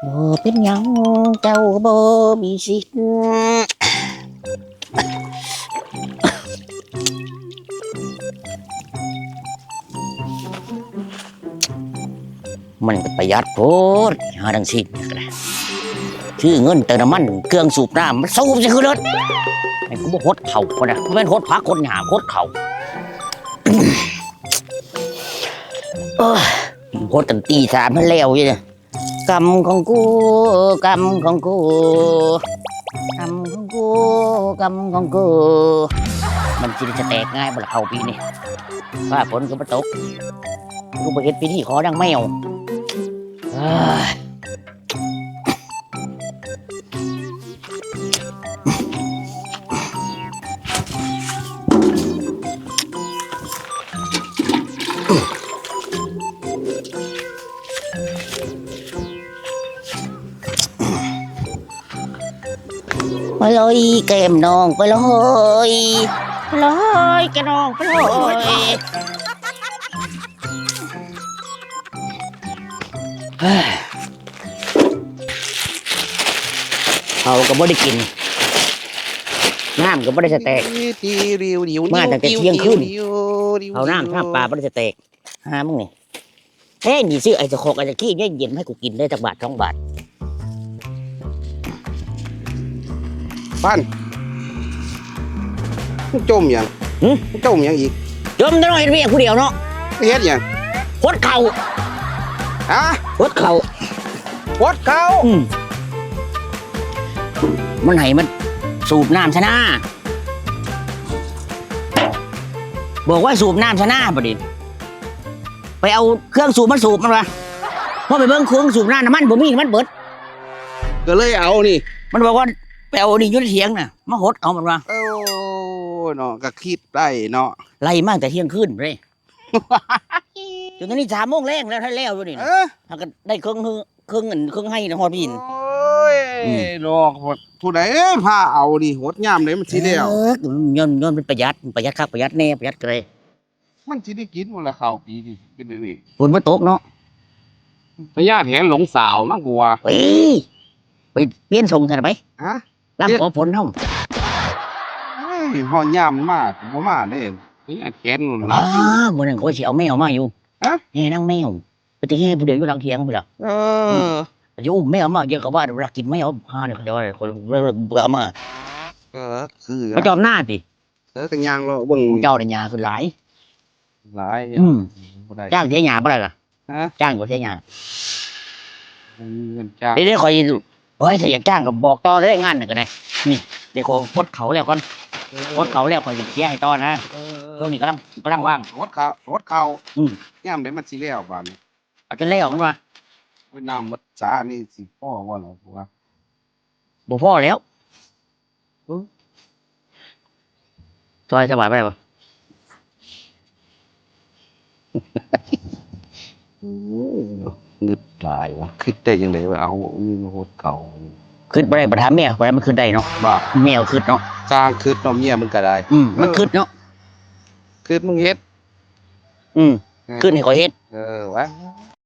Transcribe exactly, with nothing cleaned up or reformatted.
บ่เป็นหยัง เจ้าบ่มีสิทธิ์ มันก็ประหยัดโพด หาทั้งสิ้นก็ได้ ซื้อเงินเติมน้ำมัน เครื่องสูบน้ำ มันสูบใส่คือรถ ไอ้กูบ่หดเข่าคนนะ กูเป็นหดผักหดหญ้าหดเข่า เอ้ย หดตั้งตีสามมันแล้วอยู่เนี่ย กรรมของกู กรรมของกู กรรมของกู กรรมของกู มันสิจะแตกง่ายบ่ล่ะเข่าปีนี้ ฟ้าฝนก็บ่ตก กูบ่เฮ็ดพิธีขอนางแมว เอ้ย ไปเลยแก้มน้องไปเลย ไปเลยแก้มน้องไปเลย เฮ้ย เขาก็บ่ได้กิน น้ำก็บ่ได้สแต็ก มาตั้งแต่เที่ยงคืน เขาน้ำท่าปลาบ่ได้สแต็ก หามึงนี่ เอ้ย นี่ซื้อไอ้เจ้าของไอ้เจ้าขี้เนี่ยเย็นให้กูกินได้จักบาทสองบาท ปัน มึงจมหยัง หึ มึงจมหยังอีก จมแต่น้องเฮ็ดเวียกผู้เดียวเนาะ มึงเฮ็ดหยัง หดเข่า ฮะ หดเข่า หดเข่า อืมมันให้มันสูบน้ำซะนะ บอกว่าสูบน้ำซะนะบัดนี้ ไปเอาเครื่องสูบมันสูบมันวะ พอไปเบิ่งเครื่องสูบน้ำน้ำมันบ่มีมันเบิด ก็เลยเอานี่ มันบอกว่าไปเอานี่อยู่ในเถียงน่ะ มาหดเอามันวะ โอ้เนาะ ก็คิดได้เนาะ ไล่มาตั้งแต่เที่ยงคืนเลย จนตอนนี้สามโมงแลงแล้ว ถ้าแล้วอยู่นี่ เออ หาก็ได้เครื่องฮือเครื่องเงินเครื่องให้นะฮอดพี่อิน โอ้ย อืม เนาะ ผู้ใดพาเอานี่ หดยามใดมันสิแล้ว เออย้อนย้อนมันประหยัด ประหยัดคักประหยัดแน่ประหยัดไกล มันสิได้กินบ่ล่ะข้าวปีนี้ เป็นจั่งนี้ ฝนบ่ตกเนาะ พญาแถนหลงสาวมากกว่า เอ้ย ไปเปลี่ยนทรงซะไป ฮะ รับขอฝนเฮา เฮ้ย ฮอดยามมันมาก็บ่มาเด้ พญาแถนนั่น อ้า ล่ะ มื้อนั้นก็สิเอาแมวมาอยู่ ฮะ แห่นางแมว ไปติแห่ผู้เดียวอยู่หลังเถียงพุ่นล่ะ เออ สิอุ้มแมวมาเดี๋ยวก็ว่ารักกินแมวหาเนี่ยเดี๋ยวคนเบื่อมา เออ คือ ไปจอบหน้าติ เออ ก็ย่างเลาะเบิ่ง เจ้าได้หญ้าขึ้นหลาย หลาย อืม บ่ได้ จ้างเสียหญ้าบ่ได้ล่ะ ฮะ จ้างก็เสียหญ้า บ่มีเงินจ้าง เดี๋ยวเดี๋ยวข่อย โอ้ย ถ้าอยากจ้างก็บอกต่อเลยงานน่ะก็ได้ นี่ เดี๋ยวข่อยหดเข่าแล้วก่อน หดเข่าแล้วข่อยสิเคลียร์ให้ต่อนะ เออ ช่วงนี้กำลังกำลังว่าง หดเข่า หดเข่า อืม ยามใดมันสิแล้วบาดนี้ เอาจนแล้วมันว่า โอ้ย น้ำหมดสานี่สิพอบ่ล่ะกูว่า บ่พอแล้ว ซอยสบายไปบ่ โอ้ย งึดหลายวะ คิดได้จั่งใดว่าเอาเงินหดเข่า คิดบ่ได้ ไปถามแม่ข่อย มันคิดได้เนาะ บ่ แม่ก็คิดเนาะ จ้างคิดเนาะ เมียมึงก็ได้ อืม มันคิดเนาะ คิดมึงเฮ็ด อืม คิดให้ข่อยเฮ็ด เออวะ